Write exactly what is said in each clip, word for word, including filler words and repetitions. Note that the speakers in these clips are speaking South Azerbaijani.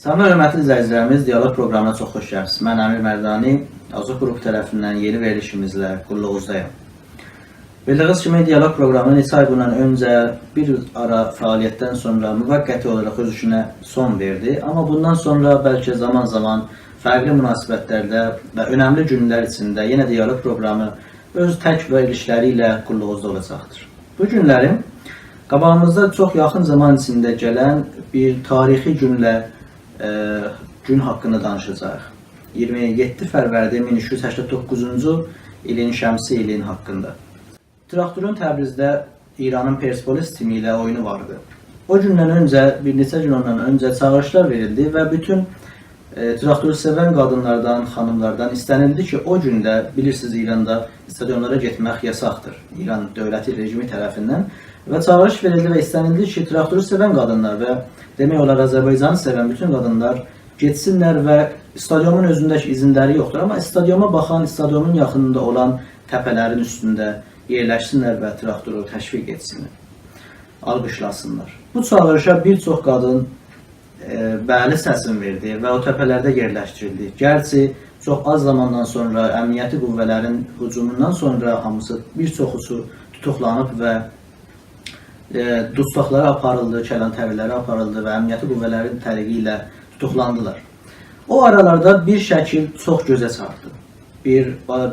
سلام، حؤرمتلی ایزله‌ییجیلریمیز، دیالوق پروقرامینا چوخ خوش گلیبسیز. من امیر مردانی، آزوح قروپو طرفیندن یئنی وئریلیشیمیزله قوللوغونوزدایام. بیلدیگینیز کیمی، دیالوق پروقرامی نئچه آی بوندان اؤنجه بیر آرا فعالیتدن سونرا موقتی اولاراق اؤز ایشینه سون وئردی. آمما بوندان سونرا بلکه زامان-زامان فرقلی مناسبتلرده و اؤنملی گونلر ایچینده یئنه دیالوق پروقرامی اؤز تک وئریلیشلری ایله قوللوغونوزدا اولاجاقدیر. بو گونلری قاباغیمیزدا چوخ یاخین زامان ایچینده گلن بیر تاریخی گونله، ائ، گون حاقیندا دانیشاجاغیق. اییرمی یئددی فروردین مین اوچ یوز سکسن دوققوزونجو ایلین شمسی ایلین حاقیندا. تراکتورون تبریزده ایرانین پرسپولیس تیمی ایله اویونو واردی. او گوندن اؤنجه، بیر نئچه گون اوندان اؤنجه چاغیریشلار وئریلدی و بوتون، ائ، تراکتورو سئون قادینلاردان، خانیملاردان ایسته‌نیلدی کی، او گونده، بیلیرسینیز، ایراندا استادیونلارا گئتمک یاساقدیر ایران دؤولتی رژیمی طرفیندن. و چاغیریش وئریلدی و ایسته‌نیلدی کی، تراکتورو سئون قادینلار و دئمک اولار آذربایجانی سئون بوتون قادینلار گئتسینلر و استادیومون اؤزونده کی، ایذینلری یوخدور، آمما استادیوما باخان، استادیومون یاخینیندا اولان تپه‌لرین اوستونده یئرلشسینلر و تراکتورو تشویق ائتسینلر، آلقیشلاسینلار. بو چاغیریشا بیر چوخ قادین، ائ، بلی سسینی وئردی و او تپه‌لرده یئرلشدیریلدی. گرچی چوخ آز زاماندان سونرا امنیتی قوه‌لرین هجوموندان سونرا هامیسی، بیر چوخوسو توتوقلانیب و، ائ، دوستاقلارا آپاریلدی، کلانتری‌لره آپاریلدی و امنیتی قوه‌لرین طریقی ایله توتوقلاندیلار. او آرالاردا بیر شکیل چوخ گؤزه چارپدی. بیر،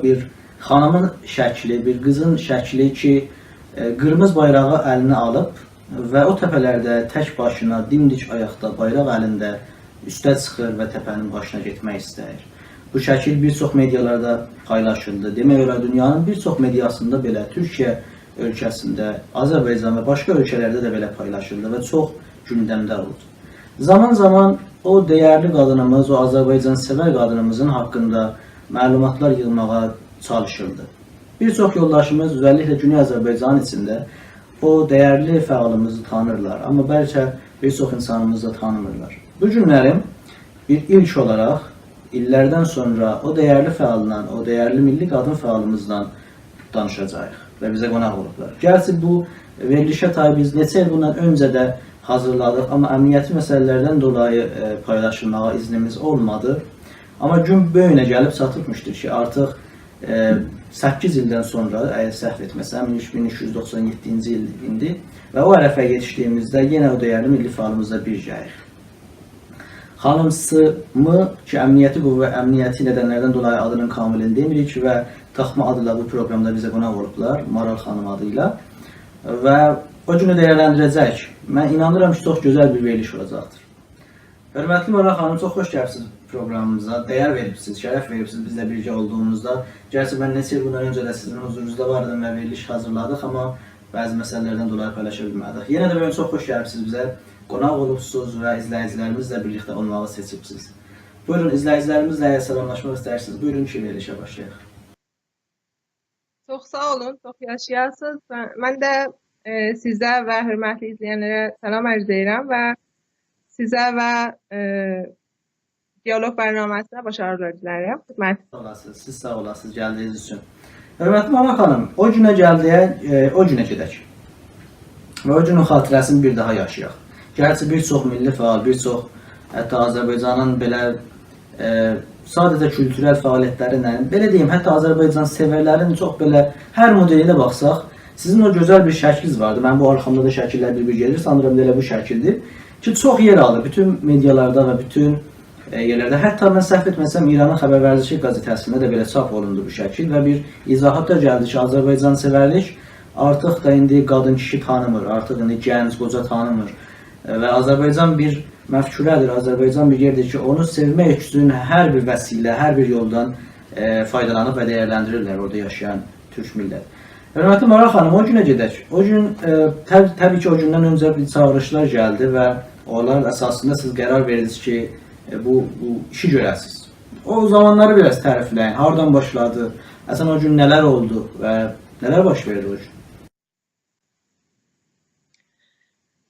بیر خانیمین شکلی، بیر قیزین شکلی کی، ائ، قیرمیزی بایراغی الینه آلیب و او تپه‌لرده تک باشینا، دیمدیک آیاقدا، بایراق الینده اوسته چیخیر و تپه‌نین باشینا گئتمک ایسته‌ییر. بو شکیل بیر چوخ مئدیالاردا پایلاشیلدی. دئمک اولار، دونیانین بیر چوخ مئدیاسیندا بئله، تورکیه اؤلکه‌سینده، آذربایجان و باشقا اؤلکه‌لرده ده بئله پایلاشیلدی و چوخ گوندمده اولدو. زامان-زامان او دیرلی قادینیمیز، او آذربایجان‌سئور قادینیمیزین حاقیندا معلوماتلار ییغماغا چالیشیلدی. بیر چوخ یولداشیمیز، اؤزللیکله گونئی آذربایجان ایچینده او دیرلی فعالیمیزی تانیرلار، آمما بلکه بیر چوخ اینسانیمیز دا تانیمیرلار. بو گونلری بیر ایلک اولاراق، ایللردن سونرا او دیرلی فعاللا، او دیرلی میللی قادین فعالیمیزلا دانیشاجاغیق و بیزه قوناق اولوبلار. گرچی بو وئریلیشه تای بیز نئچه ایل بوندان اؤنجه ده حاضیرلادیق، آمما امنیتی مسئله‌لردن دولایی، ائ، پایلاشیلماغا ایذنیمیز اولمادی. آمما گون بو گونه گلیب چاتیبمیشدیر کی، آرتیق، ائ، سککیز ایلدن سونرا، اگر سهو ائتمه‌سم، مین اوچ یوز دوخسان یئددینجی ایل ایندی و او عرفه‌یه یئتیشدیگیمیزده یئنه او دیرلی میللی فعالیمیزلا بیرگه‌ییک. خانیم سیمی کی، امنیتی قوه، امنیتی ندنلردن دولایی آدینین کاملینی دئمیریک و تاخما آدلا بو پروقرامدا بیزه قوناق اولوبلار، مارال خانیم آدی ایله. و او گونو دیرلندیره‌جک. من اینانیرام کی، چوخ گؤزل بیر وئریلیش اولاجاقدیر. حؤرمتلی مارال خانیم، چوخ خوش گلیبسینیز پروقرامیمیزا، دیر وئریبسینیز، شرف وئریبسینیز بیزله بیرگه اولدوغونوزدا. گرچی من نئچه ایل بوندان اؤنجه ده سیزین حضورونوزدا واردیم و وئریلیش حاضیرلادیق، آمما بعضی مسئله‌لردن دولایی پایلاشا بیلمه‌دیک. یئنه ده بوگون چوخ خوش گلیبسینیز بیزه، قوناق اولوبسوز و ایزله‌ییجیلریمیزله بیرلیکده اولماغی سئچیبسیز. بویورون، ایزله‌ییجیلریمیزله اگر سلاملاشماق ایسته‌ییرسینیز، بویورون کی، وئریلیشه باشلایاق. چوخ ساغ اولون، چوخ یاشایاسینیز. من، من ده، ائ، سیزه و حؤرمتلی ایزله‌ینلره سلام عرض ائدیرم و سیزه و، ائ، دیالوگ برنامه‌سینه باشاریلار دیله‌ییرم. خدمت. ساغ اولاسینیز، سیز ساغ اولاسینیز گلدیگینیز اوچون. حؤرمتلی مارال خانیم، او گونه گلدیک، ائ، او گونه گئدک. و او گونون خاطره‌سینی بیر داها یاشایاق. گرچی بیر چوخ میللی فعال، بیر چوخ حتی آذربایجانین بئله، ائ، ساده‌جه کولتورل فعالیتلری ایله، بئله دئییم، حتی آذربایجان‌سئورلرین چوخ بئله هر مدلیله باخساق، سیزین او گؤزل بیر شکلینیز واردی. من بو آرخامدا دا شکیللر بیر-بیر گئدیر، سانیرام ائله بو شکیلدیر. کی، چوخ یئر آلیر. بوتون مئدیالاردا و بوتون، ائ، یئرلرده، حتی من سهو ائتمه‌سم، ایرانین خبر ورزشی قزئته‌سینده ده بئله چاپ اولوندو بو شکیل و بیر ایضاحات دا گلدی کی، آذربایجان‌سئورلیک آرتیق دا ایندی قادین-کیشی تانیمیر، آرتیق ایندی گنج، قوجا تانیمیر. ائ، و آذربایجان بیر مفکوره‌دیر، آذربایجان بیر یئردیر کی، اونو سئومک اوچون هر بیر وسیله، هر بیر یولدان، ائ، فایدالانیب و دیرلندیریرلر اورادا یاشایان تورک میللت. حؤرمتلی مارال خانیم، او گونه گئدک. او گون، ائ، طب-، طبیعی کی، او گوندن اؤنجه بیر چاغیریشلار گلدی و اونلار اساسیندا سیز قرار وئردینیز کی، ائ، بو، بو ایشی گؤره‌سینیز. او زامانلاری بیر آز تعریفله‌یین. هاردان باشلادی؟ اصلا او گون نه‌لر اولدو و نه‌لر باش وئردی او گون؟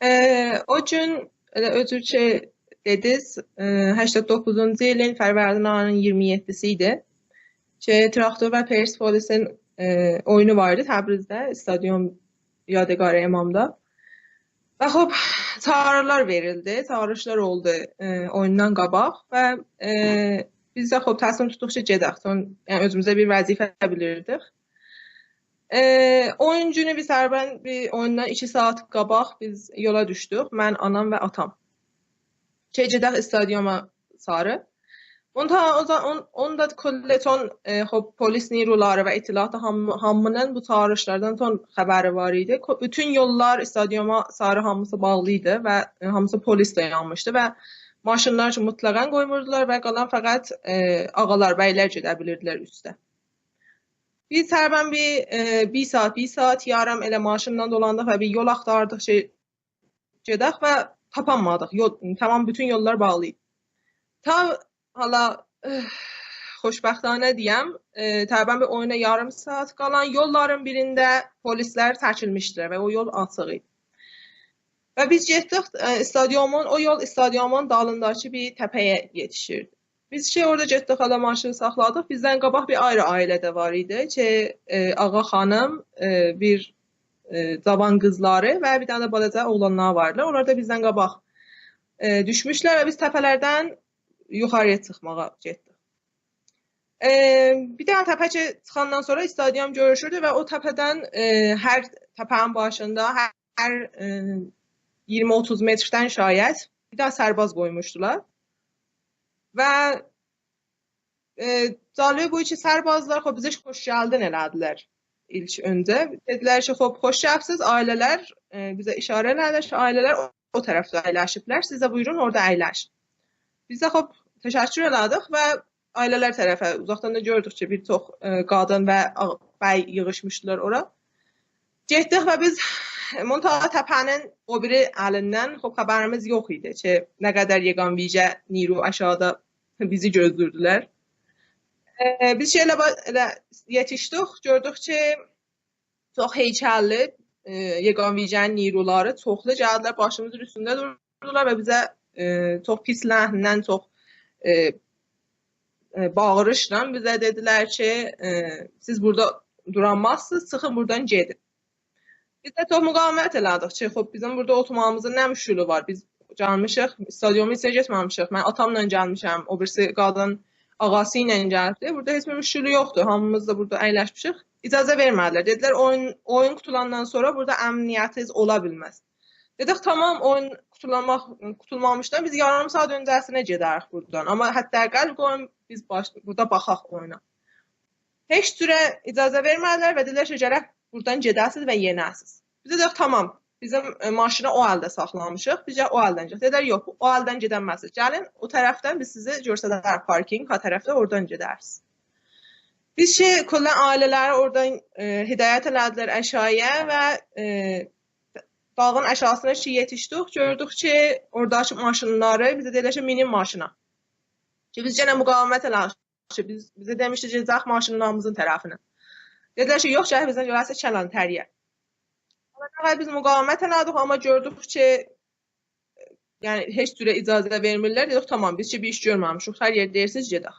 ائ، او گون، ائله اؤزو کی دئدینیز، ائ، هشتاد دوققوزونجو ایلین فروردین آیی‌نین اییرمی یئددیسی ایدی کی، تراکتور و پرسپولیسین، ائ، اویونو وار ایدی تبریزده، استادیوم یادگار امامدا. و خب، چاغریلار وئریلدی، چاغیریشلار اولدو، ائ، اویوندان قاباق و، ائ، بیز ده خب تصمیم توتدوق کی، گئدک. سون-، یعنی اؤزوموزه بیر وظیفه بیلیردیک. ائ، اویون گونو بیز تقریباً بیر اویوندان ایکی ساعات قاباق بیز یولا دوشدوک. من، آنام و آتام. کی، گئدک استادیوما ساری. منتها او زا-، اون-، اوندا کلّ چون، ائ، خب، پلیس نیرولاری و اطلاعات هام-، هامینین بو چاغیریشلاردان چون خبری وار ایدی. کو-، بوتون یوللار استادیوما ساری هامیسی باغلی ایدی و، ائ، هامیسی پلیس دایانمیشدی و ماشینلار اوچون مطلقاً قویموردولار و قالان فقط، ائ، آغالار، بیلر گئده بیلیردیلر اوسته. بیز تقریباً بیر، ائ، بیر ساعات، بیر ساعات یاریم ائله ماشینلا دولاندیق و بیر یول آختاردیق، شئی، گئدک و تاپانمادیق. یول، تمام بوتون یوللار باغلی ایدی. تا حالا، ائه، خوشبختانه دئیم، ائ، تقریباً بیر اویونا یاریم ساعات قالان یوللارین بیرینده پلیسلر چکیلمیشدیلر و او یول آچیق ایدی. و بیز گئتدیک، ائ، استادیومون، او یول استادیومون دالینداکی بیر تپه‌یه یئتیشیردی. بیز کی، اورادا گئتدیک، حالا ماشینی ساخلادیق. بیزدن قاباق بیر آیری عائله ده وار ایدی کی، ائ، آغا خانیم، ائ، بیر، ائ، جاوان قیزلاری و بیر دنه ده بالاجا اوغلانلاری واردی. اونلار دا بیزدن قاباق، ائ، دوشموشدولر و بیز تپه‌لردن یوخارییا چیخماغا گئتدیک. ائ، بیر دنه تپه کی، چیخاندان سونرا استادیوم گؤروشوردو و او تپه‌دن، ائ، هر تپه‌نین باشیندا، هر، هر، ائ، اییرمی اوتوز متردن شاید بیر دنه سرباز قویموشدولار. و، ائ، جالبی بو کی، سربازلار، خب، بیزه خوش گلدین ائله‌دیلر ایلک اؤنجه. دئدیلر کی، خب، خوش گلیبسیز، عائله‌لر، ائ، بیزه ایشاره ائله‌دیلر کی، عائله‌لر او، او طرفده اَیلشیبلر، سیز ده بویورون، اورادا اَیلشین. بیز ده، خب، تشکر ائله‌دیک و عائله‌لر طرفه، اوزاقدان دا گؤردوک کی، بیر چوخ، ائ، قادین و آغ-، بی ییغیشمیشدیلار اورا. گئتدیک و بیز، منتها تپه‌نین او بیری الیندن، خب، خبریمیز یوخ ایدی کی، نه قدر یگان ویژه نیرو آشاغیدا بیزی گؤزله‌ییردیلر. ائ، بیز شئی ائله با-، ائله یئتیشدیک، گؤردوک کی، چوخ هیکللی، ائ، یگان ویژه‌نین نیرولاری چوخلو گلدیلر، باشیمیزین اوستونده دوردولار و بیزه، ائ، چوخ پیس لحنینن، چوخ، ائ، ائ، باغیریشلا بیزه دئدیلر کی، ائ، سیز بورادا دورانمازسینیز، چیخین بورادان گئدین. بیز ده چوخ مقاومت ائله‌دیک کی، خب، بیزیم بورادا اوتورماغیمیزین نه مشکلی وار؟ بیز گلمیشیک، استادیومون ایچینه گئتمه‌میشیک. من آتاملا گلمیشم، او بیریسی قادین آغاسی ایله گلیبدی. بورادا هئچ بیر مشکلی یوخدور. هامیمیز دا بورادا اَیلشمیشیک. اجازه وئرمه‌دیلر. دئدیلر، اویون، اویون قوتولاندان سونرا بورادا امنیتینیز اولا بیلمز. دئدیک، تامام، اویون قوتولماق-، قوتولمامیشدان بیز یاریم ساعات اؤنجه‌سینه گئدریک بورادان. آمما حداقل قویون بیز باش-، بورادا باخاق اویونا. هئچ جوره اجازه وئرمه‌دیلر و دئدیلر کی، گرک بورادان گئده‌سیز و یئنه‌سیز. بیز ده دئدیک، تامام، بیزیم، ائ، ماشینی او الده ساخلامیشیق، بیز گرک او الدن گئدک. دئدیلر، یوخ، او الدن گئدنمزسینیز. گلین، او طرفدن بیز سیزی گؤسترریک پارکینگ، ها طرفده، اورادان گئدریز. بیز کی، کلاً عائله‌لری اورادان، ائ، هدایت ائله‌دیلر آشاغییا و، ائ، داغین آشاغیسینا کی یئتیشدیک، گؤردوک کی، اوراداکی ماشینلاری، بیزه دئدیلر کی، مینین ماشینا. کی، بیز یئنه مقاومت ائله‌دیک کی، بیز، بیزه دئمیشدی، گئده‌جک ماشینلاریمیزین طرفینه. دئدیلر کی، یوخ، گرک بیزدن گله‌سیز کلانتری‌یه. آمما نه قدر بیز مقاومت ائله‌دیک، آمما گؤردوک کی، یعنی، هئچ جوره اجازه وئرمیرلر. دئدیک، تامام، بیز کی، بیر ایش گؤرمه‌میشیک، هر یئر دئییرسیز، گئدک.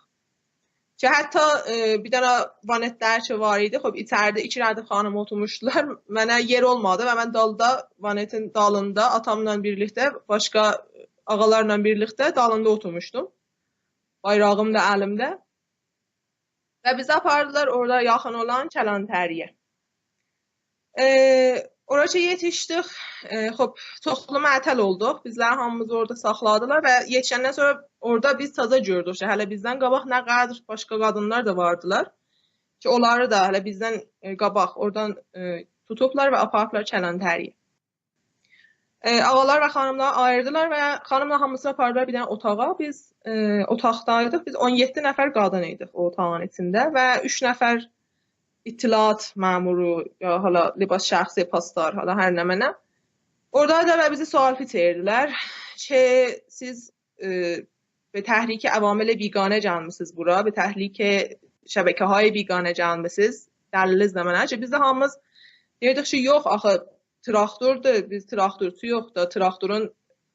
کی، حتی، ائ، بیر دنه وانت‌لر کی وار ایدی، خب، ایچریده ایکی ردیف خانیم اوتورموشدولار. منه یئر اولمادی و من دالدا، وانتین دالیندا آتاملا بیرلیکده، باشقا آغالارلا بیرلیکده دالیندا اوتورموشدوم. بایراغیم دا الیمده. و بیزی آپاردیلار اورادا یاخین اولان کلانتری‌یه. ائ، اورا کی یئتیشدیک، ائ، خب، چوخلو معطل اولدوق. بیزلری هامیمیزی اورادا ساخلادیلار و یئتیشندن سونرا اورادا بیز تازا گؤردوک کی، هله بیزدن قاباق نه قدر باشقا قادینلار دا واردیلار کی، اونلاری دا هله بیزدن، ائ، قاباق اورادان، ائ، توتوبلار و آپاریبلار کلانتری‌یه. ائ، آغالار و خانیملاری آییردیلار و خانیملا هامیسینی آپاردیلار بیر دنه اوتاغا. بیز، ائ، اوتاقدایدیق. بیز اون یئددی نفر قادین ایدیک او اوتاغین ایچینده و اوچ نفر اطلاعات مأمورو، یا حالا لباس شخصی، پاسدار، حالا هر نمنه. اورادا دا و بیزی سؤال پیچیردیلر کی، سیز، ائ، به تحریک عوامل بیگانه گلمیسینیز بورا، به تحریک شبکه‌های بیگانه گلمیسینیز، دلیلینیز نمنه؟ کی، بیز ده هامیمیز دئییردیک کی، یوخ، آخی تراکتوردور، بیز تراکتورچویوخ دا، تراکتورون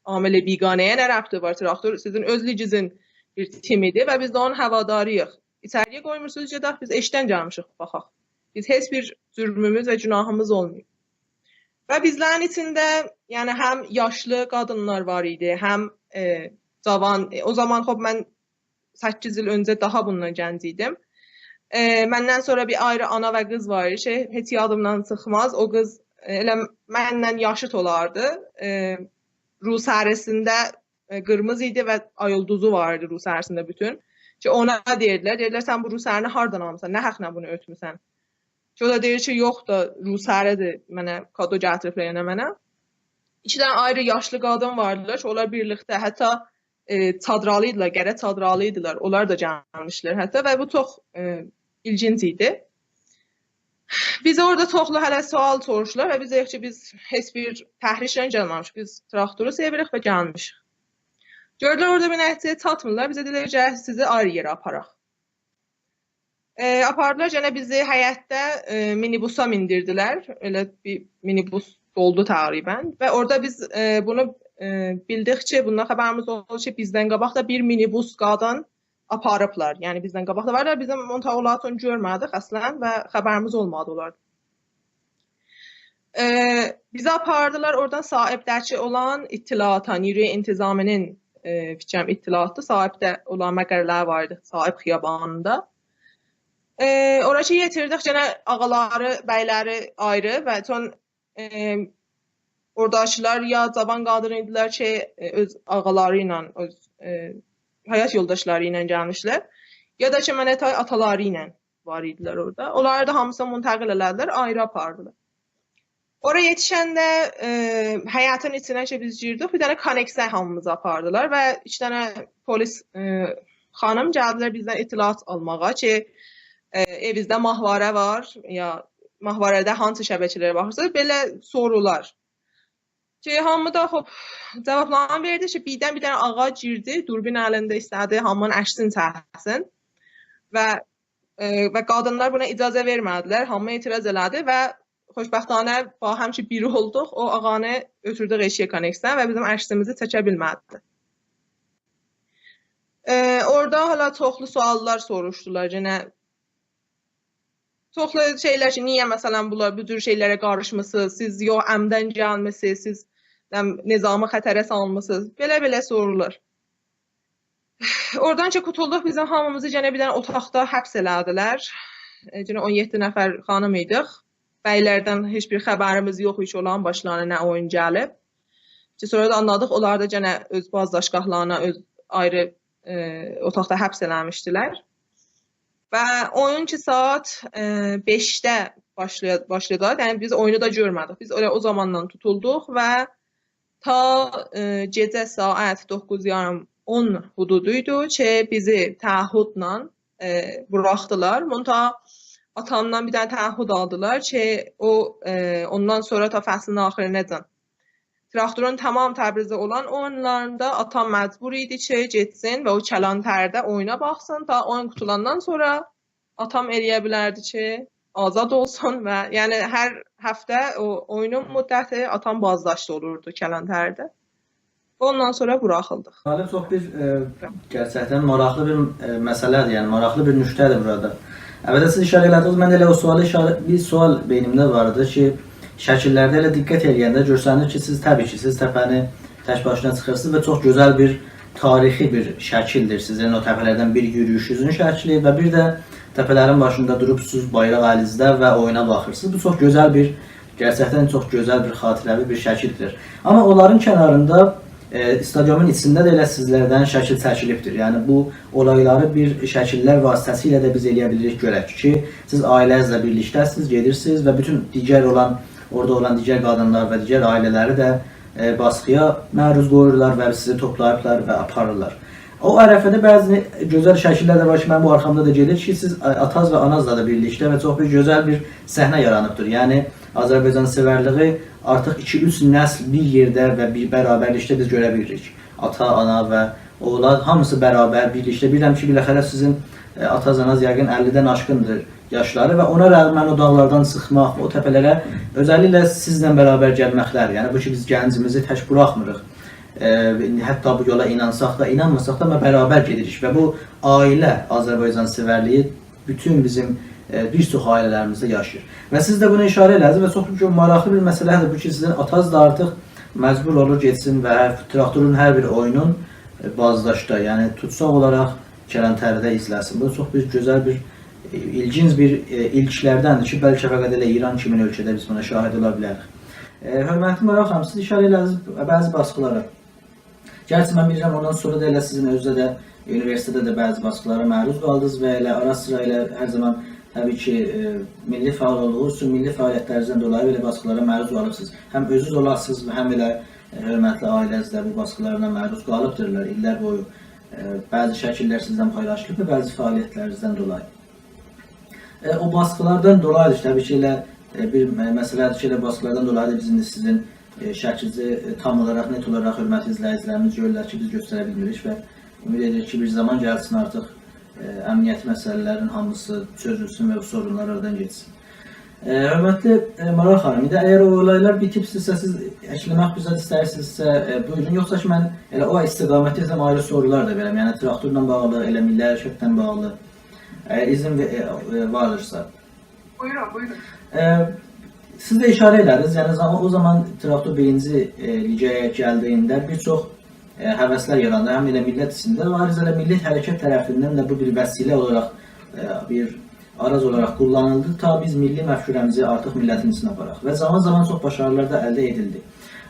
عامل بیگانه‌یه نه ربطی وار؟ تراکتور سیزین اؤز لیگینیزین بیر تیمیدیر و بیز ده اونون هواداری‌ییق. ایچری‌یه قویمورسونوز گئدک، بیز ائشیکدن گلمیشیک باخاق. بیز هئچ بیر جرموموز و گناهیمیز اولماییب. و بیزلرین ایچینده، یعنی، هم یاشلی قادینلار وار ایدی، هم، ائ، جاوان، ائ، او زامان، خوب، من سککیز ایل اؤنجه داها بوندان گنج ایدیم. ائ، مندن سونرا بیر آیری آنا و قیز وار ایدی، شئی، هئچ یادیمدان چیخماز. او قیز، ائ، ائله منله یاشیت اولاردی. ائ، روسری‌سینده، ائ، قیرمیزی ایدی و آی اولدوزو وار ایدی روسری‌سینده بوتون. کی، اونا دئییردیلر، دئییردیلر: «سن بو روسرینی هاردان آلمیسان؟ نه حاقلا بونو اؤتموسن؟» کی، او دا دئییر کی، «یوخ دا، روسری‌دیر، منه کادو گتیریبلر، یعنی منه.» ایکی دنه آیری یاشلی قادین واردیلار کی، اونلار بیرلیکده، حتی، ائ، چادرالی ایدیلر، قره چادرالی ایدیلر. اونلار دا گلمیشلر حتی و بو چوخ، ائ، ایلگینج ایدی. بیزه اورادا چوخلو هله سؤال سوروشدولار و بیز دئدیک کی، بیز هئچ بیر تحریکله گلمه‌میشیک. بیز تراکتورو سئویریک و گلمیشیک. گؤردولر اورادا بیر نتیجه‌یه چاتمیرلار. بیزه دئدیلر: «گل سیزی آیری یئره آپاراق.» ائ، آپاردیلار، یئنه بیزی حیطده، ائ، مینی‌بوسا میندیردیلر. ائله بیر مینی‌بوس دولدو تقریبا. و اورادا بیز، ائ، بونو، ائ، بیلدیک کی، بوندان خبریمیز اولدو کی، بیزدن قاباق دا بیر مینی‌بوس قادین آپاریبلار. یعنی، بیزدن قاباق دا واردیلار. بیزیم منتها اونلاری چون گؤرمه‌دیک اصلا و خبریمیز اولمادی اونلاردان. ائ، بیزی آپاردیلار اورادان صاحبده‌کی اولان اطلاعاتا، نیروی انتظامی‌نین، ائ، فیکریم اطلاعاتدیر، صاحبده اولان مقرلری وار ایدی، صاحب خیابانیندا. ائ، اورا کی یئتیردیک، یئنه آغالاری، بیلری آیری و چون، ائ، اوراداکیلار یا جاوان قادین ایدیلر کی، ائ، اؤز آغالاری ایله، اؤز، ائ، حیات یولداشلاری ایله گلمیشلر، یا دا کی، منه تای آتالاری ایله وار ایدیلر اورادا. اونلاری دا هامیسینی منتقل ائله‌دیلر، آیری آپاردیلار. اورا یئتیشنده، ائ، حیطین ایچینه کی بیز گیردیک، بیر دنه کانکسه هامیمیزی آپاردیلار و ایکی دنه پلیس، ائ، خانیم گلدیلر بیزدن اطلاعات آلماغا کی، ائ، ائوینیزده ماهواره وار، یا ماهواره‌ده هانسی شبکه‌لره باخیرسینیز، بئله سورولار. کی، هامی دا، خوب، جاوابلارینی وئردی کی، بیردن بیر دنه آقا گیردی، دوربین الینده ایسته‌دی هامی‌نین عکسینی چکسین و، ائ، و قادینلار بونا اجازه وئرمه‌دیلر، هامی اعتراض ائله‌دی و خوشبختانه با هم کی بیر اولدوق، او آقانی اؤتوردوک ائشییه کانکسدن و بیزیم عکسیمیزی چکه بیلمه‌دی. ائ، اورادا هله چوخلو سؤاللار سوروشدولار، یئنه چوخلو شئیلر کی، نییه، مثلا، بونلار بو جور شئیلره قاریشمیسینیز، سیز یوخ عمدن گلمیسینیز، سیز، نه بیلیم، نظامی خطره سالمیسینیز، بئله-بئله سورولار. اورادان کی قوتولدوق، بیزیم هامیمیزی یئنه بیر دنه اوتاقدا حبس ائله‌دیلر. ائ، یئنه اون یئددی نفر خانیم ایدیک. بیلردن هئچ بیر خبریمیز یوخ ایدی کی، اونلارین باشلارینا نه اویون گلیب. کی، سونرا دا آنلادیق، اونلار دا یئنه اؤز بازداشتگاهلارینا، اؤز آیری، ائ، اوتاقدا حبس ائله‌میشدیلر. و اویون کی ساعات، ائ، بئشده باشلای-، باشلایاجاق. یعنی، بیز اویونو دا گؤرمه‌دیک. بیز ائله او زاماندان توتولدوق و تا، ائ، گئجه ساعات دوققوز یاریم، اون حدودو ایدی کی، بیزی تعهدله، ائ، بوراخدیلار. منتها آتامدان بیر دنه تعهد آلدیلار کی، او، ائ، اوندان سونرا تا فصلین آخیرینه‌جن تراکتورون تمام تبریزده اولان اویونلاریندا آتام مجبور ایدی کی، گئتسین و او کلانتری‌ده اویونا باخسین. تا اویون قوتولاندان سونرا آتام ائلیه بیلردی کی، آزاد اولسون و، یعنی، هر هفته او اویونون مدتی آتام بازداشت اولوردو کلانتری‌ده. اوندان سونرا بوراخیلدیق. جالب، چوخ بیر، ائ، گئرچکدن ماراقلی بیر، ائ، مسئله‌دیر، یعنی ماراقلی بیر نکته‌دیر بورادا. البته، سیز ایشاره ائله‌دینیز، من ده ائله او سؤالی ایشاره، بیر سؤال بئینیمده واردی کی، شکیللرده ائله دقت ائله‌ینده گؤرسنیر کی، سیز، طبیعی کی، سیز تپه‌نی تک باشینا چیخیرسینیز و چوخ گؤزل بیر تاریخی بیر شکیلدیر. سیزین او تپه‌لردن بیر یورویوشونوزون شکلی و بیر ده تپه‌لرین باشیندا دوروبسوز، بایراق الینیزده و اویونا باخیرسینیز. بو چوخ گؤزل بیر، گئرچکدن چوخ گؤزل بیر خاطره‌وی بیر شکیلدیر. آمما اونلارین کناریندا، ائ، استادیومون ایچینده ده ائله سیزلردن شکیل چکیلیبدیر. یعنی، بو اولایلاری بیر شکیللر واسطه‌سیله ده بیز ائلیه بیلیریک گؤرک کی، سیز عائله‌نیزله بیرلیکده‌سینیز، گئدیرسینیز و بوتون دیگر اولان، اورادا اولان دیگر قادینلار و دیگر عائله‌لری ده، ائ، باسقییا معروض قویورلار و سیزی توپلاییبلار و آپاریرلار. او عرفه‌ده بعضی گؤزل شکیللر ده وار کی، منیم بو آرخامدا دا گئدیر کی، سیز، ائ، آتاز و آنازلا دا بیرلیکده و چوخ بیر گؤزل بیر صحنه یارانیبدیر. یعنی، آذربایجان‌سئورلیگی آرتیق ایکی-اوچ نسل بیر یئرده و بیر برابرلیکده بیز گؤره بیلیریک. آتا، آنا و اوغلان هامیسی برابر، بیرلیکده. بیلیرم کی، بالاخره سیزین، ائ، آتاز، آناز یقین اللی‌دن آشقیندیر یاشلاری و اونا رغمن او داغلاردان چیخماق، او تپه‌لره اؤزللیکله سیزله برابر گلمکلر، یعنی بو کی، بیز گنجیمیزی تک بوراخمیریق. ائ، حتی بو یولا اینانساق دا، اینانماساق دا، آمما برابر گئدیریک و بو عائله آذربایجان‌سئورلیگی بوتون بیزیم، ائ، بیر چوخ عائله‌لریمیزده یاشاییر. و سیز ده بونا اشاره ائله‌دینیز و چوخ بیر ماراقلی بیر مسئله‌دیر بو کی، سیزین آتاز دا آرتیق مجبور اولور گئتسین و هر تراکتورون هر بیر اویونون، ائ، بازداشتدا، یعنی توتساق اولاراق کلانتری‌ده ایزله‌سین. بو چوخ بیر گؤزل بیر، ائ، ایلگینج بیر، ائ، ایلکلردندیر کی، بلکه فقط ائله ایران کیمین اؤلکه‌ده بیز بونا شاهید اولا بیلریک. ائ، حؤرمتلی ماراق خانیم، سیز اشاره ائله‌دینیز بعضی باسقیلارا. گرچی من بیلیرم، اوندان سونرا دا ائله سیزین اؤزده ده، اونیوئرسیتئتده ده بعضی باسقیلارا معروض قالدینیز و ائله آرا-سیرا ائله هر زامان طبیعی کی، ائ، میللی فعال اولدوغونوز اوچون میللی فعالیت‌لرینیزدن دولایی بئله باسقیلارا معروض قالیبسینیز. هم اؤزونوز اولاسینیز و هم ائله، ائ، حؤرمتلی عائله‌نیز ده بو باسقیلارا معروض قالیبدیرلار ایللر بویو. ائ، بعضی شکیل‌لر سیزدن پایلاشیلیب و بعضی فعالیت‌لرینیزدن دولایی. ائ، او باسقیلاردان دولایی‌دیر کی، طبیعی کی، ائله، ائ، بیر، ائ، مسئله‌دیر کی، ائله باسقیلاردان دولایی‌دیر بیز ایندی سیزین، ائ، شکلینیزی، ائ، تام اولاراق، نت اولاراق حؤرمتلی ایزله‌ییجی‌لریمیز گؤرورلر کی، بیز گؤستره بیلمیریک و امید ائدیریک کی، بیر زامان گلسین آرتیق، ائ، امنیتی مسئله‌لرین هامیسی چؤزولسون و بو سورونلار آرادان گئتسین. ائ، حؤرمتلی، ائ، مارال خانیم، ایندی اگر او اولایلار بیتیبسیزسه، سیز اکله‌مک بیر زاد ایسته‌ییرسینیزسه، ائ، بویورون. یوخسا کی، من ائله او استقامتده آیری سورولار دا وئرم. یعنی، تراکتورلا باغلی، ائله میللی حرکتله باغلی. اگر اذن و، ائ، ائ، واردیرسا. بویورون، بویورون. ائ، سیز ده اشاره ائله‌دینیز، یعنی زامان، او زامان تراکتور بیرینجی، ائ، لیگه گلدیگینده بیر چوخ، ائ، هوس‌لر یاراندی، هم ائله میللت ایچینده و آیریجا ائله میللی حرکت طرفیندن ده بو بیر وسیله اولاراق، ائ، بیر آراج اولاراق قوللانیلدی، تا بیز میللی مفکوره‌میزی آرتیق میللتین ایچینه آپاراق و زامان-زامان چوخ باشاریلار دا الده ائدیلدی.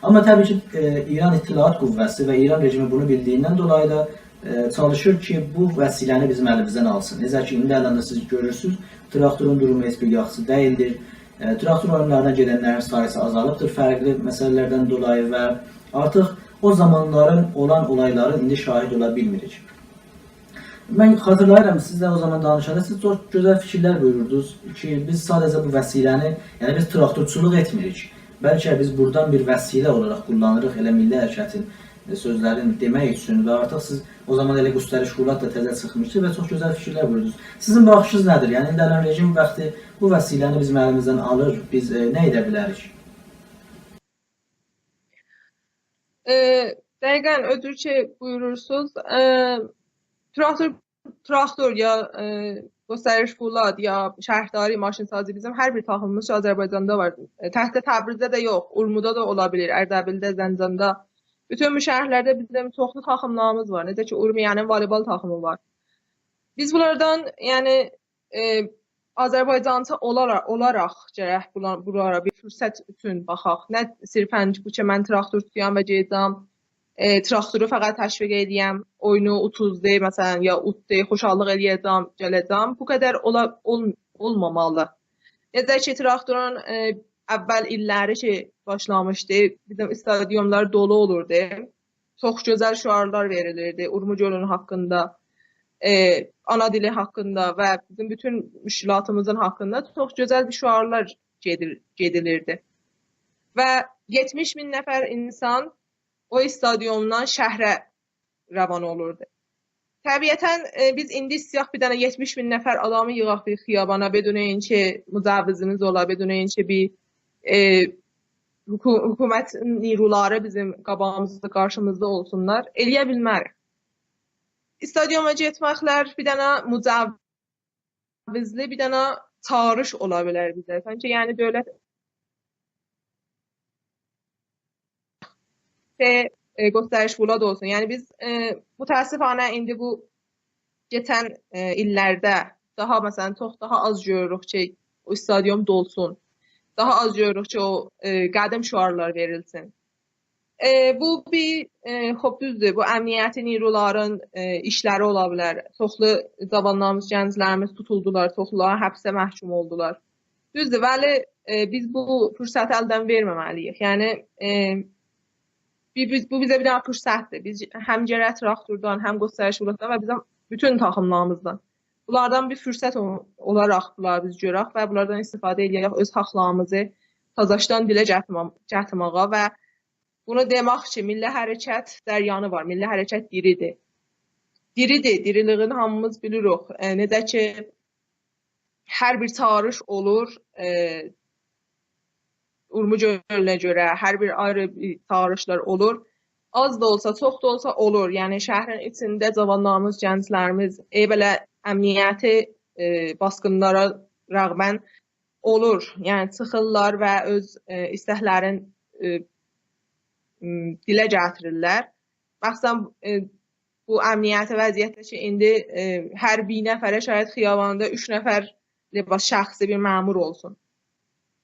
آمما طبیعی کی، ائ، ایران اطلاعات قوه‌سی و ایران رژیمی بونو بیلدیگیندن دولایی دا، ائ، چالیشیر کی، بو وسیله‌نی بیزیم الیمیزدن آلسین. نئجه کی، ایندی الان دا سیز گؤرورسونوز، تراکتورون دورومو هئچ بیر یاخشی دئییلدیر. ائ، تراکتور اویونلارینا گئدنلرین ساییسی آزالیبدیر، فرقلی مسئله‌لردن دولایی و آرتیق او زامانلارین اولان اولایلارین ایندی شاهید اولا بیلمیریک. من خاطیرلاییرام، سیز ده او زامان دانیشاندا سیز چوخ گؤزل فیکیرلر بویوروردونوز کی، بیز ساده‌جه بو وسیله‌نی، یعنی بیز تراکتورچولوق ائتمیریک. بلکه بیز بورادان بیر وسیله اولاراق قوللانیریق ائله میللی حرکتین، ائ، سؤزلرینی دئمک اوچون و آرتیق سیز او زامان ائله گسترش فولاد دا تزه چیخمیشدی و چوخ گؤزل فیکیرلر بویوردونوز. سیزین باخیشینیز نه‌دیر؟ یعنی، ایندی الان رژیم وقتی بو وسیله‌نی بیز الیمیزدن آلیر، بیز، ائ، نه ائده بیلریک؟ ائ، دقیقاً، او جور کی، بویورورسونوز، ائ، تراکتور، تراکتور یا، ائ، گسترش فولاد یا شهرداری، ماشین‌سازی، بیزیم هر بیر تاخیمیمیز کی، آذربایجاندا وار. ائ، تکجه تبریزده ده یوخ، اورمودا دا اولا بیلیر، اردبیلده، زنجاندا. بوتون بو شهرلرده بیزیم چوخلو تاخیملاریمیز وار. نئجه کی، اورمیه‌نین والیبال تاخیمی وار. بیز بونلاردان، یعنی، ائ، آذربایجانچی اولاراق، اولاراق گرک بولا-، بونلارا بیر فرصت اوچون باخاق. نه صرفاً بو کی، من تراکتورچویام و گئده‌جم، ائ، تراکتورو فقط تشویق ائله‌یم، اویونو اوتوزدو، مثلاً، یا اوتدو، خوشحاللیق ائله‌یه‌جم، گله‌جم. بو قدر اولا-، اول-، اولمامالی. نئجه کی، تراکتورون، ائ، اول ایللری کی، باشلامیشدی، بیزیم استادیوملار دولو اولوردو. چوخ گؤزل شعارلار وئریلیردی. اورمو گؤلونون حاقیندا، ائ، آنا دیلی حاقیندا و بیزیم بوتون مشکلاتیمیزین حاقیندا چوخ گؤزل بیر شعارلار گئدیر-، گئدیلیردی. و یئتمیش مین نفر اینسان او استادیومدان شهره روان اولوردو. طبیعتاً، ائ، بیز ایندی ایسته‌یک بیر دنه یئتمیش مین نفر آدامی ییغاق بیر خیابانا، بدون اینکه مجوزیمیز اولا، بدون اینکه بیر، ائ، حکو-، حکومت نیرولاری بیزیم قاباغیمیزدا، قارشیمیزدا اولسونلار، ائله‌یه بیلمریک. استادیوما گئتمکلر بیر دنه مجوزلی، بیر دنه چاغیریش اولا بیلر بیزه. سانکی، یعنی، دؤولت شئی، ائ، گسترش فولاد اولسون. یعنی بیز، ائ، متأسفانه ایندی بو کئچن، ائ، ایللرده داها، مثلاً، چوخ داها آز گؤروروک کی، او استادیوم دولسون. داها آز گؤروروک کی، او، ائ، قدیم شعارلار وئریلسین. ائ، بو بیر، ائ، خوب، دوزدور، بو امنیتی نیرولارین، ائ، ایشلری اولا بیلر. چوخلو جاوانلاریمیز، گنجلریمیز توتولدولار، چوخلولاری حبسه محکوم اولدولار. دوزدور، ولی، ائ، بیز بو فرصتی الدن وئرمه‌مه‌لی‌ییک. یعنی، ائ، بی-، بیز، بو بیزه بیر دنه فرصتدیر. بیز هم گرک تراکتوردان، هم گسترش فولاددان و بیزیم بوتون تاخیملاریمیزدان، بونلاردان بیر فرصت او-، اولاراق بونلاری بیز گؤرک و بونلاردان استفاده ائله‌یک، اؤز حاقلاریمیزی تازاشدان دیله گتیرمه-، گتیرمه‌یه و بونو دئمک کی، میللی حرکت جریانی وار، میللی حرکت دیریدیر. دیریدیر، دیریلیگینی هامیمیز بیلیریک. ائ، نئجه کی، هر بیر چاغیریش اولور، ائ، اورمو گؤلونه گؤره، هر بیر آیری بیر چاغیریشلار اولور. آز دا اولسا، چوخ دا اولسا اولور. یعنی، شهرین ایچینده جاوانلاریمیز، گنجلریمیز، ائ، بئله امنیتی، ائ، باسقینلارا رغماً اولور. یعنی چیخیرلار و اؤز، ائ، ایستکلرین، ائ، م، دیله گتیریرلر. مخصوصاً، ائ، بو امنیتی وضعیتده کی، ایندی، ائ، هر بیر نفره شاید خیاباندا اوچ نفر لباس شخصی بیر مأمور اولسون.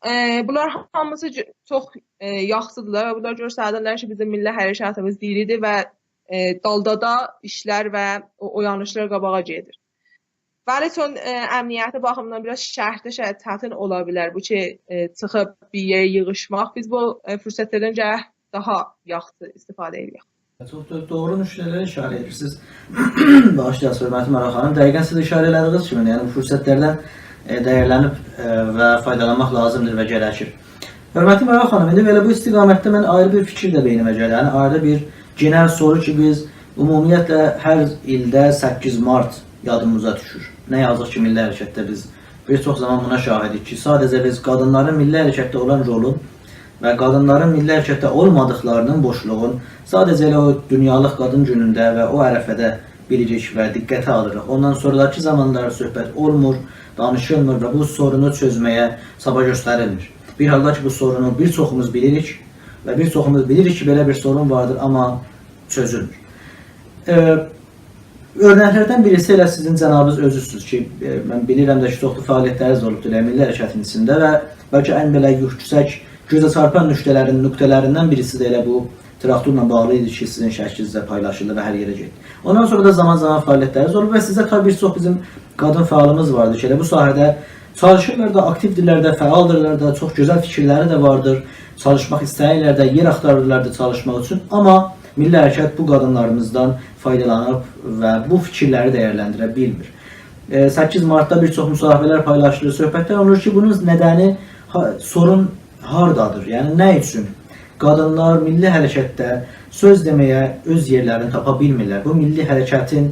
ائ، بونلار هامیسی ج-، چوخ، ائ، یاخشیدیرلار و بونلار گؤستریرلر کی، بیزیم میللی حرکتیمیز دیریدیر و، ائ، دالدا دا ایشلر و او اویانیشلار قاباغا گئدیر. بلی، چون، ائ، امنیتی باخیمدان بیر آز شهرده شاید چتین اولا بیلر بو کی، ائ، چیخیب بیر یئره ییغیشماق. بیز بو، ائ، فرصتلردن گرک داها یاخشی استفاده ائدک. چوخ دا دوغرو نکته‌لره ایشاره ائدیرسینیز. باغیشلایاسینیز، حؤرمتلی مارال خانیم. دقیقاً سیز ایشاره ائله‌دیگینیز کیمی، یعنی بو فرصتلردن، ائ، دیرلنیب، ائ، و فایدالانماق لازیمدیر و گرکیر. حؤرمتلی مارال خانیم، ایندی بئله بو استقامتده من آیری بیر فیکیر ده بئینیمه گلیر. یعنی آیری بیر گئنل سورو کی، بیز عمومیتله هر ایلده سککیز مارت یادیمیزا دوشور. نه یازیق کی، میللی حرکتده بیز بیر چوخ زامان بونا شاهیدیک کی، ساده‌جه بیز قادینلارین میللی حرکتده اولان رولون و قادینلارین میللی حرکتده اولمادیقلاری‌نین بوشلوغون ساده‌جه ائله او دونیالیق قادین گونونده و او عرفه‌ده بیلیریک و دقته آلیریق. اوندان سونراکی زامانلار صحبت اولمور، دانیشیلمیر و بو سورونو چؤزمه‌یه چابا گؤستریلمیر. بیر حالدا کی، بو سورونو بیر چوخوموز بیلیریک و بیر چوخوموز بیلیریک کی، بئله بیر سورون واردیر، آمما چؤزولمور. ائ، اؤرنکلردن بیریسی ائله سیزین جنابینیز اؤزوسوز کی، ائ، من بیلیرم ده کی، چوخلو فعالیتلرینیز اولوبدور ائله میللی حرکتین ایچینده و بلکه ان بئله یوکسک، گؤزه چارپان نکته‌لرین، نقطه‌لریندن بیریسی ده ائله بو تراکتورلا باغلی ایدی کی، سیزین شکلینیزده پایلاشیلدی و هر یئره گئتدی. اوندان سونرا دا زامان-زامان فعالیتلرینیز اولوب و سیزده تابی بیر چوخ بیزیم قادین فعالیمیز واردیر کی، ائله بو ساحه‌ده چالیشیرلار دا، آکتیودیرلر ده، فعالدیرلار دا، چوخ گؤزل فیکیرلری ده واردیر، چالیشماق ایسته‌ییرلر ده، یئر آختاریرلار دا چالیشماق اوچون. آمما میللی حرکت بو قادینلاریمیزدان فایدالانیب و بو فیکیرلری دیرلندیره بیلمیر. ائ، سککیز مارتدا بیر چوخ مصاحبه‌لر پایلاشیلیر، صحبتلر اولور کی، بونون ندنی، ها-، سورون هاردادیر؟ یعنی، نه اوچون قادینلار میللی حرکتده سؤز دئمه‌یه اؤز یئرلرینی تاپا بیلمیرلر؟ بو میللی حرکتین،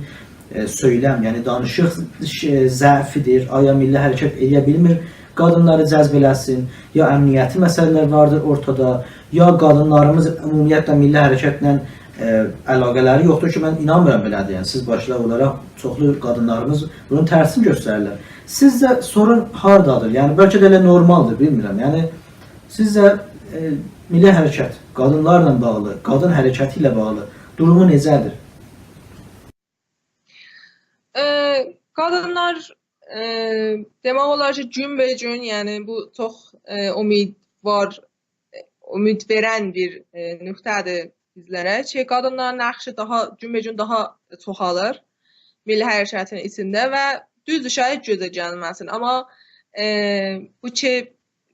ائ، سؤیلم، یعنی دانیشیق ش-، ضعفیدیر؟ آیا میللی حرکت ائلیه بیلمیر قادینلاری جذب ائله‌سین؟ یا امنیتی مسئله‌لر واردیر اورتادا، یا قادینلاریمیز عمومیتله میللی حرکتله، ائ، علاقه‌لری یوخدور کی، من اینانمیرام بئله‌دیر. یعنی، سیز باشدا اولاراق چوخلو قادینلاریمیز بونون ترسینی گؤستریرلر. سیزجه سورون هاردادیر؟ یعنی، بلکه ده ائله نورمالدیر، بیلمیرم. یعنی، سیزجه، ائ، میللی حرکت، قادینلارلا باغلی، قادین حرکتی ایله باغلی دورومو نئجه‌دیر؟ ائ، قادینلار، ائ، دئمک اولار کی، گون به گون، یعنی بو چوخ، ائ، امیدوار، ائ، امید وئرن بیر، ائ، نقطه‌دیر بیزلره کی، قادینلارین نقشی داها، گون به گون داها چوخالیر میللی حرکتین ایچینده و دوزدور، شاید گؤزه گلمه‌سین، آمما، ائ، بو کی،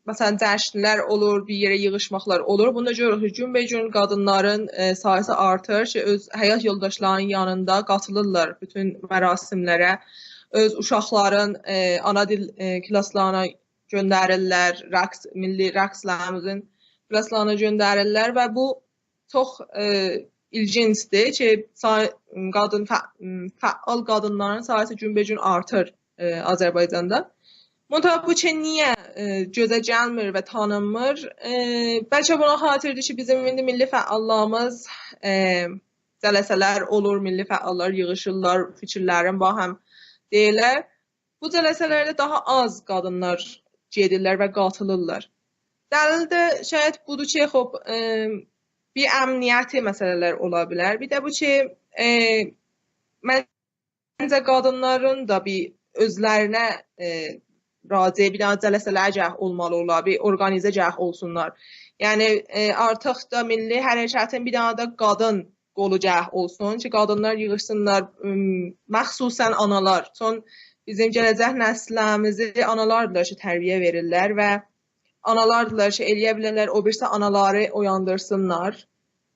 مثلاً، جشنلر اولور، بیر یئره ییغیشماقلار اولور. بوندا گؤروروک کی، گون به گون قادینلارین، ائ، ساییسی آرتیر کی، اؤز حیات یولداشلارینین یانیندا قاتیلیرلار بوتون مراسملره. اؤز اوشاقلارین، ائ، آنا دیل، ائ، کلاسلارینا گؤندریرلر، رقص، میللی رقصلریمیزین کلاسلارینا گؤندریرلر و بو چوخ، ائ، ایلگینجدیر کی، سا-، قادین فع-، فعال قادینلارین ساییسی گون به گون آرتیر، ائ، آذربایجاندا. منتها بو کی، نییه، ائ، گؤزه گلمیر و تانینمیر؟ ائ، بلکه بونا خاطیردیر کی، بیزیم ایندی میللی فعاللاریمیز، ائ، جلسه‌لر اولور، میللی فعاللار ییغیشیرلار، فیکیرلرین باهم دئییرلر. بو جلسه‌لرده داها آز قادینلار گئدیرلر و قاتیلیرلار. دلیل ده شاید بودور کی، خوب، ائ، بیر امنیتی مسئله‌لر اولا بیلر. بیر ده بو کی، ائ، منجه قادینلارین دا بیر اؤزلرینه، ائ، راجع بیر دنه جلسه‌لر گرک اولمالی اولار، بیر اورقانیزه گرک اولسونلار. یعنی، ائ، آرتیق دا میللی حرکتین بیر دنه ده قادین قولو گرک اولسون کی، قادینلار ییغیشسینلار، م، مخصوصاً آنالار. چون بیزیم گله‌جک نسللریمیزی آنالاردیلار کی، تربیه وئریرلر و آنالاردیلار کی، ائلیه بیلرلر او بیریسی آنالاری اویاندیرسینلار.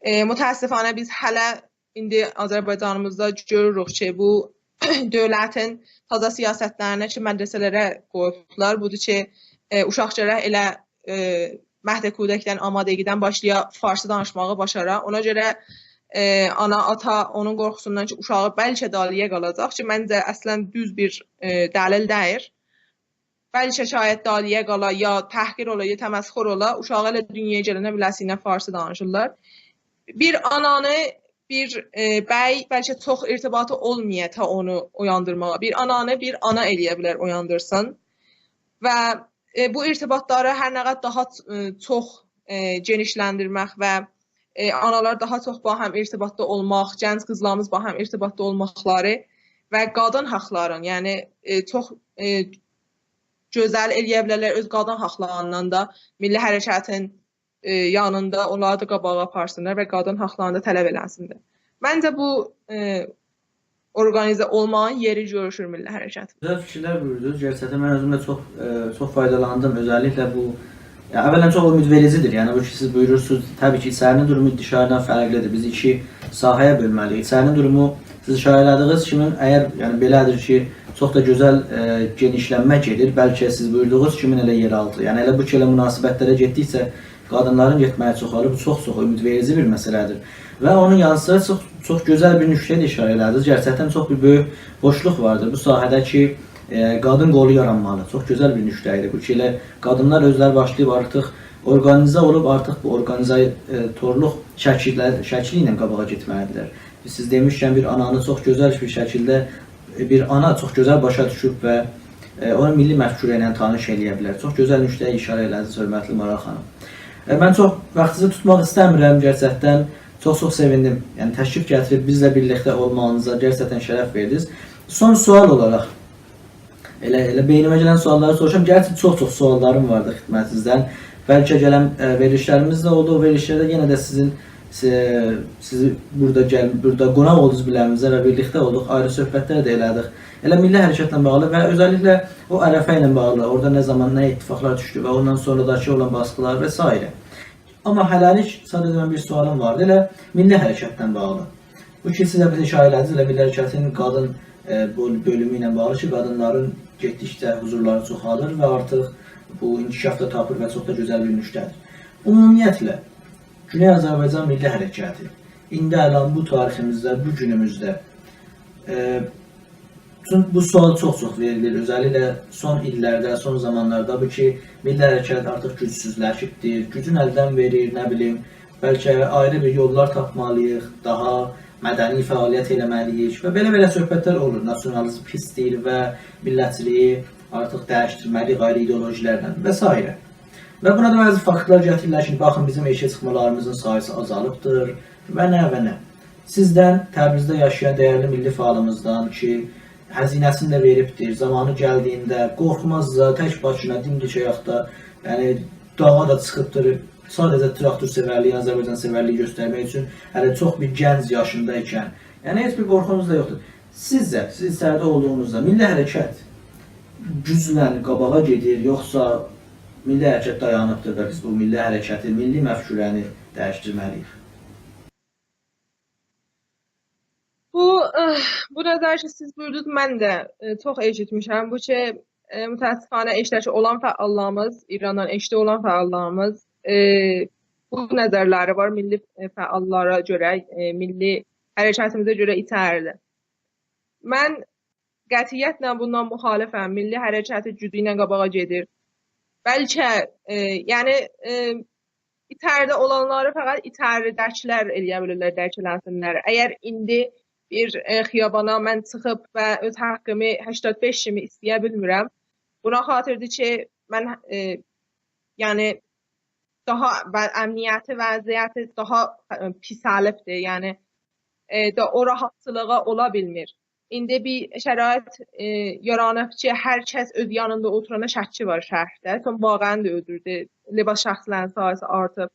ائ، متأسفانه بیز هله ایندی آذربایجانیمیزدا گؤروروک کی، بو دؤولتین تازا سیاستلرینه کی، مدرسه‌لره قویوبلار، بودور کی، ائ، اوشاق گرک ائله، ائ، مهد کودکدن، آمادگی‌دن باشلایا فارسی دانیشماغی باشارا. اونا گؤره، ائ، آنا، آتا اونون قورخوسوندان کی، اوشاغی بلکه دالییا قالاجاق کی، منجه اصلاً دوز بیر، ائ، دلیل دئییل. بلکه شاید دالییا قالا، یا تحقیر اولا، یا تمسخر اولا، اوشاغی ائله دونیایا گلنده بیله‌سینه فارسی دانیشیرلار. بیر آنانی بیر، ائ، بی بلکه چوخ ارتباطی اولمایا تا اونو اویاندیرماغا. بیر آنانی بیر آنا ائلیه بیلر اویاندیرسین. و، ائ، بو ارتباطلاری هر نه قدر داها چ-، ائ، چوخ، ائ، گئنیشلندیرمک و، ائ، آنالار داها چوخ باهم ارتباطدا اولماق، گنج قیزلاریمیز باهم ارتباطدا اولماقلاری و قادین حاقلارین، یعنی، ائ، چوخ، ائ، گؤزل ائلیه بیلرلر اؤز قادین حاقلاریندان دا میللی حرکتین، ائ، یانیندا اونلاری دا قاباغا آپارسینلار و قادین حاقلارینی دا طلب ائله‌سینلر. منجه بو، ائ، اورقانیزه اولماغین یئری گؤروشور میللی حرکت. گؤزل فیکیرلر بویوردونوز. گئرچکدن من اؤزوم ده چوخ، ائ، چوخ فایدالاندیم. اؤزللیکله بو، یا، اولاً چوخ امید وئریجی‌دیر. یعنی بو کی سیز بویورورسونوز، طبیعی کی ایچری‌نین دورومو دیشاریدان فرقلی‌دیر. بیز ایکی ساحه‌یه بؤلمه‌لی‌ییک. ایچری‌نین دورومو، سیز اشاره ائله‌دیگینیز کیمی، اگر، یعنی بئله‌دیر کی چوخ دا گؤزل، ائ، گئنیشلنمه گئدیر، بلکه سیز بویوردوغونوز کیمی ائله یئرآلتی. یعنی ائله بو کی ائله مناسبتلره گئتدیکجه قادینلارین گئتمه‌یی چوخالیر. بو چوخ-چوخ امید وئریجی بیر مسئله‌دیر. و اونون یانی‌سیرا چوخ، چوخ گؤزل بیر نکته‌یه ده اشاره ائله‌دینیز. گئرچکدن چوخ بیر بؤیوک بوشلوق واردیر بو ساحه‌ده کی، ائ، قادین قولو یارانمالی. چوخ گؤزل بیر نکته ایدی بو کی ائله قادینلار اؤزلری باشلاییب آرتیق اورقانیزه اولوب، آرتیق بو اورقانیزاتورلوق شکیلله-، شکلی ایله قاباغا گئتمه‌لی‌دیرلر. سیز دئمیشکن بیر آنانی چوخ گؤزل بیر شکیلده، ائ، بیر آنا چوخ گؤزل باشا دوشوب و، ائ، اونو میللی مفکوره ایله تانیش ائلیه بیلر. چوخ گؤزل نکته‌یه اشاره ائله‌دینیز، حؤرمتلی مارال خانیم. ائ، من چوخ واختینیزی توتماق ایسته‌میرم، گئرچکدن چوخ-چوخ سئویندیم. یعنی تشریف گتیریب بیزله بیرلیکده اولماغینیزا گئرچکدن شرف وئردینیز. سون سؤال اولاراق، ائله، ائله بئینیمه گلن سؤاللاری سوروشام. گئرچی چوخ-چوخ سؤاللاریم واردی خدمتینیزدن. بلکه گلن، ائ، وئریلیشلریمیز ده اولدو. او وئریلیشلرده یئنه ده سیزین، سی-، سیزی بورادا گل-، بورادا قوناق اولدونوز بیله‌میزه و بیرلیکده اولدوق، آیری صحبتلر ده ائله‌دیک. ائله میللی حرکتله باغلی و اؤزللیکله او عرفه ایله باغلی، اورادا نه زامان نه اتفاقلار دوشدو و اوندان سونراداکی اولان باسقیلار و سایره. آمما هله‌لیک ساده‌جه من بیر سؤالیم واردی، ائله میللی حرکتله باغلی. بو کی سیز ده بیزه اشاره ائله‌دینیز، ائله میللی حرکتین قادین، ائ، بؤل-، بؤلومو ایله باغلی کی قادینلارین گئتدیکجه حضورلاری چوخالیر و آرتیق بو انکشاف دا تاپیر و چوخ دا گؤزل بیر نکته‌دیر. عمومیتله، گونئی آذربایجان میللی حرکتی ایندی الان بو تاریخیمیزده، بو گونوموزده، ائ، چونکی بو سؤال چوخ-چوخ وئریلیر. اؤزللیکله سون ایللرده، سون زامانلاردا بو کی میللی حرکت آرتیق گوجسوزلشیبدیر، گوجون الدن وئریر، نه بیلیم، بلکه آیری بیر یوللار تاپمالی‌ییق، داها مدنی فعالیت ائله‌مه‌لی‌ییک و بئله-بئله صحبتلر اولور. ناسیونالیزم پیسدیر و میللتچیلیگی آرتیق دییشدیرمه‌لی‌ییک آیری ایدئولوژی‌لرله و سایره. و بونا دا بعضی فاکتلار گتیریرلر کی باخین، بیزیم ائشیگه چیخمالاریمیزین ساییسی آزالیبدیر و نه و نه. سیزدن، تبریزده یاشایان دیرلی میللی فعالیمیزدان کی هزینه‌سینی ده وئریبدیر، زامانی گلدیگینده قورخمازجا، تک باشینا، دیمدیک آیاقدا، یعنی داغا دا چیخیبدیر، ساده‌جه تراکتور سئورلیگی، آذربایجان سئورلیگی گؤسترمک اوچون هله چوخ بیر گنج یاشیندا ایکن. یعنی هئچ بیر قورخونوز دا یوخدور. سیزجه، سیز ایچریده اولدوغونوزدا میللی حرکت گوجله قاباغا گئدیر، یوخسا میللی حرکت دایانیبدیر و بیز بو میللی حرکتی، میللی مفکوره‌نی دییشدیرمه‌لی‌ییک؟ بو، اه، بو نظر کی سیز بویوردونوز، من ده، اه، چوخ ائشیتمیشم. بو کی، اه، متأسفانه ائشیکده اولان فعاللاریمیز، ایراندان ائشیکده اولان فعاللاریمیز، اه، بو نظرلری وار میللی، اه، فعاللارا گؤره، اه، میللی حرکتیمیزه گؤره ایچریده. من قطعیتله بوندان مخالفم. میللی حرکتی گوجو ایله قاباغا گئدیر. بلکه، ائ، یعنی، ائ، ایچریده اولانلاری فقط ایچریده‌کیلر ائلیه بیلیرلر، درک ائله‌سینلر. اگر ایندی بیر، ائ، خیابانا من چیخیب و اؤز حاقیمی هشتاد بئش کیمی ایسته‌یه بیلمیرم، بونا خاطیردیر کی من، ائ، یعنی داها و امنیتی وضعیتی داها، ائ، پیسلیبدیر. یعنی، ائ، دا او راحتچیلیغا اولا بیلمیر. ایندی بیر شرایط، ائ، یارانیب کی هر کس اؤز یانیندا اوتورانا شکی وار شهرده. چون واقعاً ده اؤدوردو. لباس شخصی‌لرین ساییسی آرتیب.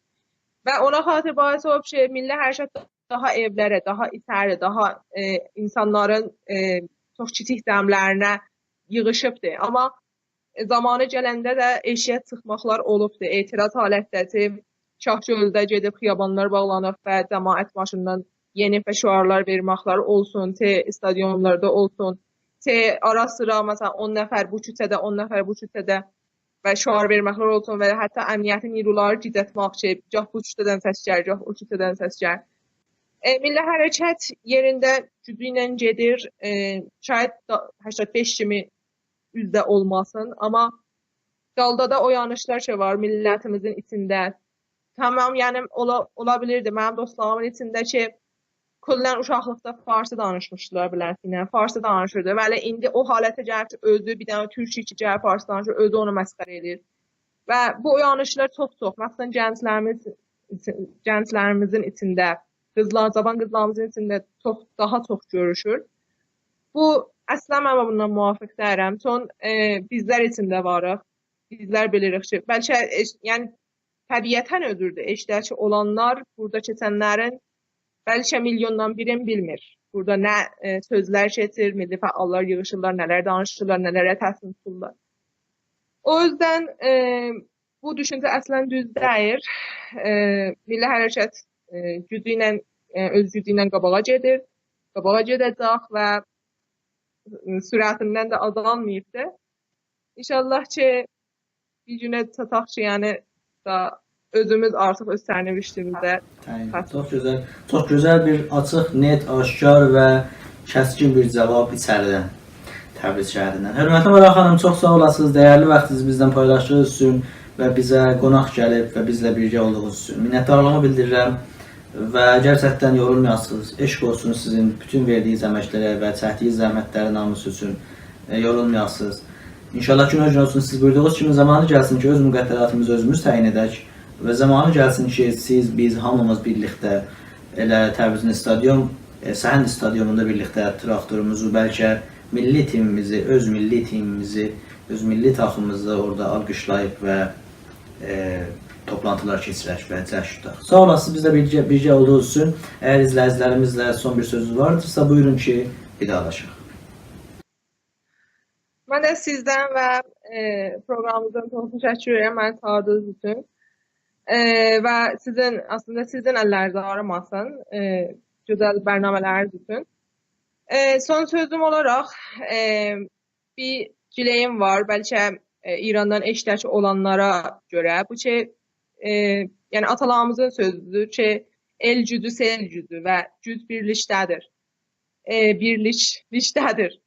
و اونا خاطیر باعث اولوب کی میللی حرکت داها ائولره، داها ایچری، داها، ائ، اینسانلارین، ائ، چوخ کیچیک جمع‌لرینه ییغیشیبدیر. آمما زامانی گلنده ده ائشیگه چیخماقلار اولوبدور. اعتراض حالتده‌دیر. شاه‌گؤلده گئدیب خیابانلار باغلانیب و جماعت ماشیندان یئنیب و شعارلار وئرمکلر اولسون، چه استادیونلاردا اولسون، چه آرا سیرا، مثلاً، اون نفر بو کوچه‌ده، اون نفر بو کوچه‌ده و شعار وئرمکلر اولسون و حتی امنیتی نیرولاری گیجلتمک کی گاه بو کوچه‌دن سس گلیر، گاه او کوچه‌دن سس گلیر. ائ، میللی حرکت یئرینده گوجو ایله گئدیر. ائ، شاید دا هشتاد بئش کیمی اوزده اولماسین، آمما دالدا دا اویانیشلار کی وار میللتیمیزین ایچینده. تامام، یعنی اولا، اولا بیلیردی منیم دوستلاریمین ایچینده کی کلاً اوشاقلیقدا فارسی دانیشمیشدیلار بیله‌سی ایله. فارسی دانیشیردی. ولی ایندی او حالته گلیب کی، اؤزو بیر دنه تورک کی، گلیب فارسی دانیشیر، اؤزو اونو مسخره ائله‌ییر. و بو اویانیشلار چوخ-چوخ، مخصوصاً گنجلریمیز، گنجلریمیزین ایچینده، قیزلار، جاوان قیزلاریمیزین ایچینده چوخ، داها چوخ گؤروشور. بو، اصلاً من بوندان موافق دئییرم. چون، ائ، بیزلر ایچینده واریق. بیزلر بیلیریک کی، بلکه ائش-، یعنی، طبیعتاً اؤزوردو. ائشیکده‌کی اولانلار، بورادا کئچنلرین بلکه میلیوندان بیرین بیلمیر. بورادا نه، ائ، سؤزلر کئچیر، میللی فعاللار ییغیشیرلار، نه‌لر دانیشیرلار، نه‌لره تصمیم توتورلار. او یوزدن، ائ، بو دوشونجه اصلاً دوز دئییل. ائ، میللی حرکت، ائ، گوجو ایله، ائ، اؤز گوجو ایله قاباغا گئدیر، قاباغا گئده‌جک و، ائ، سرعتیندن ده آزالماییبدیر. ان‌شاءالله کی، بیر گونه چاتاق کی، یعنی، دا اؤزوموز آرتیق اؤز سرنوشتوموزه تعیین. چوخ گؤزل، چوخ گؤزل بیر آچیق، نت، آشکار و کسکین بیر جاواب ایچریدن، تبریز شهریندن. حؤرمتلی مارال خانیم، چوخ ساغ اولاسینیز، دیرلی واختینیزی بیزدن پایلاشدیغینیز اوچون و بیزه قوناق گلیب و بیزله بیرگه اولدوغونوز اوچون منتدارلیغیمی بیلدیریرم و گئرچکدن یورولمایاسینیز. عشق اولسون سیزین بوتون وئردیگینیز امکلره و چکدیگینیز زحمتلرین هامیسی اوچون، ائ، یورولمایاسینیز. ان‌شاءالله گون او گون اولسون، سیز بویوردوغونوز کیمی زامانی گلسین کی، اؤز مقدراتیمیزی اؤزوموز تعیین ائدک و زامانی گلسین کی، سیز، بیز هامیمیز بیرلیکده ائله تبریزین استادیوم، ائ، سهند استادیوموندا بیرلیکده تراختوروموزو، بلکه میللی تیمیمیزی، اؤز میللی تیمیمیزی، اؤز میللی تاخیمیمیزی اورادا آلقیشلاییب و، ائ، توپلانتیلار کئچیرک و جشن توتاق. ساغ اولاسینیز، بیزله بیرگه، بیرگه اولدوغونوز اوچون. اگر ایزله‌ییجیلریمیزله سون بیر سؤزونوز واردیرسا، بویورون کی، وداعلاشاق. من ده سیزدن و، ائ، پروقرامیمیزدان چوخ تشکر ائدیرم منی چاغیردیغینیز اوچون. ائ، و سیزین، اصلینده سیزین اللرینیز آغریماسین، ائ، گؤزل برنامه‌لرینیز اوچون. ائ، سون سؤزوم اولاراق، ائ، بیر گیله‌ییم وار، بلکه، ائ، ایراندان ائشیکده‌کی اولانلارا گؤره. بو کی، ائ، یعنی آتالاریمیزین سؤزودور کی، ائل گوجو سئل گوجو و گوج بیرلیکده‌دیر. ائ، بیرلیکلیکده‌دیر.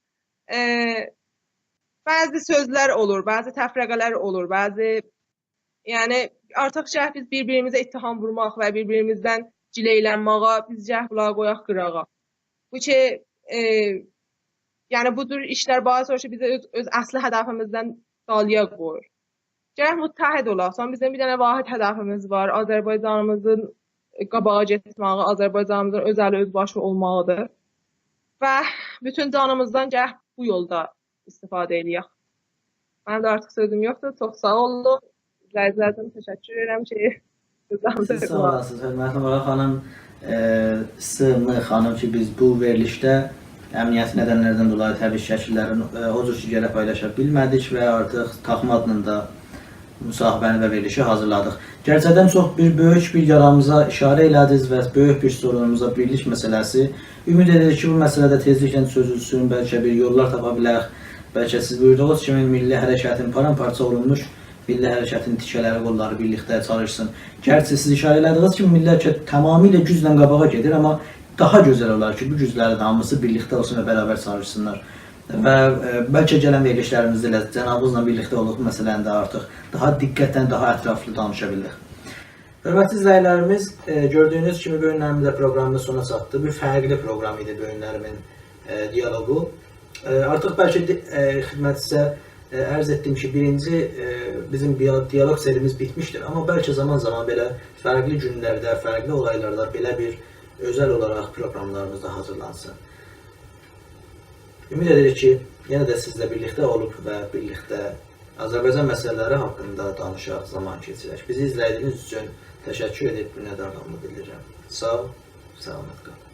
ائ، بعضی سؤزلر اولور، بعضی تفرقه‌لر اولور، بعضی، یعنی، آرتیق گرک بیز بیر-بیریمیزه اتهام وورماق و بیر-بیریمیزدن گیلئیلنماغا، بیز گرک بونلاری قویاق قیراغا. بو کی، ائ، یعنی، بو جور ایشلر باعث اولور کی، بیزی اؤز، اؤز اصلی هدفیمیزدن دالییا قویور. گرک متحد اولاق. سونرا بیزیم بیر دنه واحد هدفیمیز وار. آذربایجانیمیزین قاباغا گئتمه‌یی، آذربایجانیمیزین اؤز الی، اؤز باشی اولماغیدیر. و بوتون جانیمیزدان گرک بو یولدا استفاده ائله‌یک. منیم ده آرتیق سؤزوم یوخدور. چوخ ساغ اولون. ایزله‌ییجیلردن تشکر ائدیرم کی، سیز ساغ اولاسینیز، حؤرمتلی مارال خانیم. ائ، سیغ م خانیم کی، بیز بو وئریلیشده امنیتی ندنلردن دولایی طبیعی شکیللرین، ائ، او جور کی، گرک پایلاشا بیلمه‌دیک و آرتیق تاخما آدیندا مصاحبه‌نی و وئریلیشی حاضیرلادیق. گئرچکدن چوخ بیر بؤیوک بیر یارامیزا ایشاره ائله‌دینیز و بؤیوک بیر سورونوموزا، بیرلیک مسئله‌سی. امید ائدیریک کی، بو مسئله ده تئزلیکله چؤزولسون، بلکه بیر یوللار تاپا بیلک، بلکه سیز بویوردوغونوز کیمی میللی حرکتین پارام‌پارچا اولونموش میللی حرکتین تیکه‌لری، قوللاری بیرلیکده چالیشسین. گرچی سیز ایشاره ائله‌دینیز کی، میللی حرکت تمامیله گوجله قاباغا گئدیر، آمما داها گؤزل اولار کی، بو گوجلرین هامیسی بیرلیکده اولسون و برابر چالیشسینلار. و، ائ، بلکه گلن وئریلیشلریمیزده ائله جنابینیزلا بیرلیکده اولوب مسئله‌نی ده آرتیق داها دقتله، داها اطرافلی دانیشا بیلریک. حؤرمتلی ایزله‌ییجیلریمیز، ائ، گؤردویونوز کیمی بو گونلریمیزده پروقرامیمیز سونا چاتدی. بیر فرقلی پروقرام ایدی بو گونلریمین، ائ، دیالوقو. ائ، آرتیق بلکه دی-، ائ، خدمتینیزه، ائ، عرض ائتدیم کی، بیرینجی، ائ، بیزیم بیا-، دیالوق سریمیز بیتمیشدیر. آمما بلکه زامان-زامان بئله فرقلی گونلرده، فرقلی اولایلاردا بئله بیر اؤزل اولاراق پروقراملاریمیز دا حاضیرلانسین. امید ائدیریک کی، یئنه ده سیزله بیرلیکده اولوب و بیرلیکده آذربایجان مسئله‌لری حاقیندا دانیشاق، زامان کئچیرک. بیزی ایزله‌دیگینیز اوچون تشکر ائدیب منتدارلیغیمی بیلدیریرم. ساغ اول، سلامت قالین.